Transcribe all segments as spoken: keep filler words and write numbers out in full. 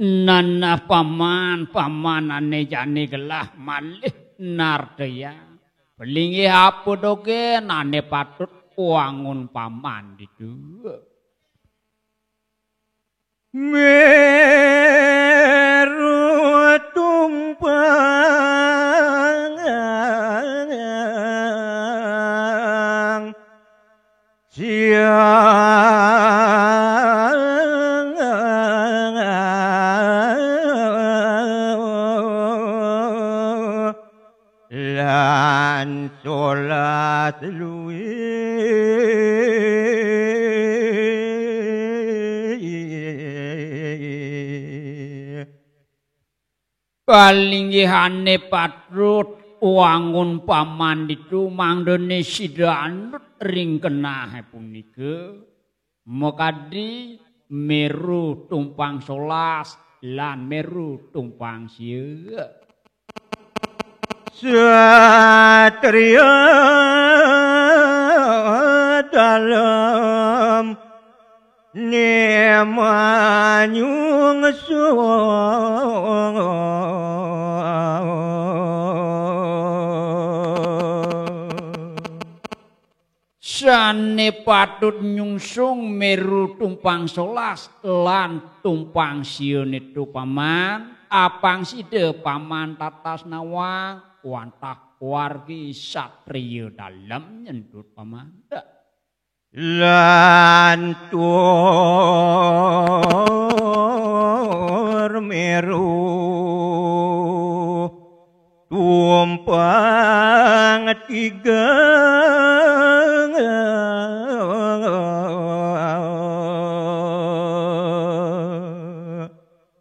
Nanah paman, pamanane jani gelah malih nardaya. Pelinggih apa dogen ane patut wangun paman ditu? Meru tumpang siang lan solas luih. Palinggihane patut wangun paman ditu mangdane sida andut ring kenahe punika, makadi meru tumpang solas lan meru tumpang sia. Satria dalem nemanyungsung. Sane patut nyungsung meru tumpang solas lan tumpang siane tu paman, apang sida paman tatas nawang, wantah wargi satria dalem nyentut paman. Lan tur meru tumpang tiga.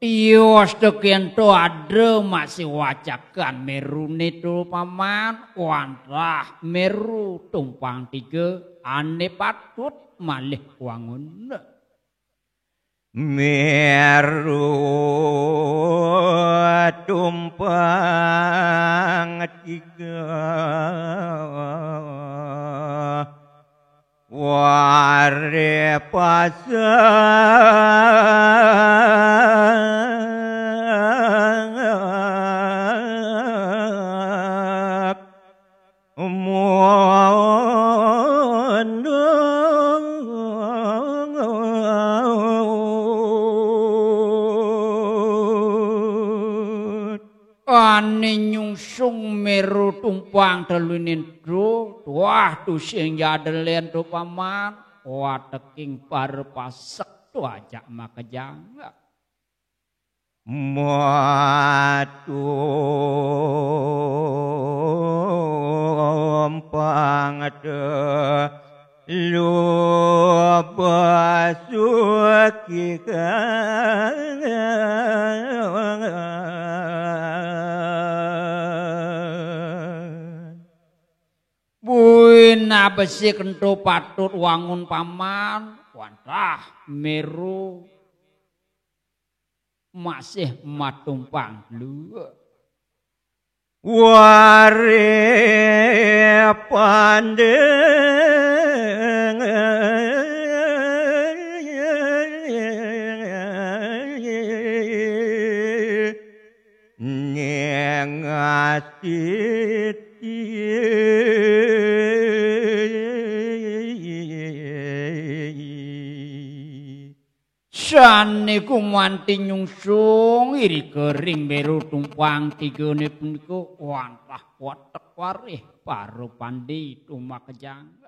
Tios tekento ada masih wacakan merune tu paman, wantah meru tumpang tiga ane patut malih wangun. Meru tumpang tiga. Ware pasak mundut. Ane nyungsung meru tumpang telu nindro, tuah tusing jadelen tu paman, wateking para pasek tu ajak makejang. Matumpang telu basukikan. Buin abesik ento patut wangun paman, wantah meru masih matumpang telu. Ware pandeng nengastiti. Sane gumanti nyungsung irika ring meru tumpang tigane punika wantah watek warih para pandi tumakejang.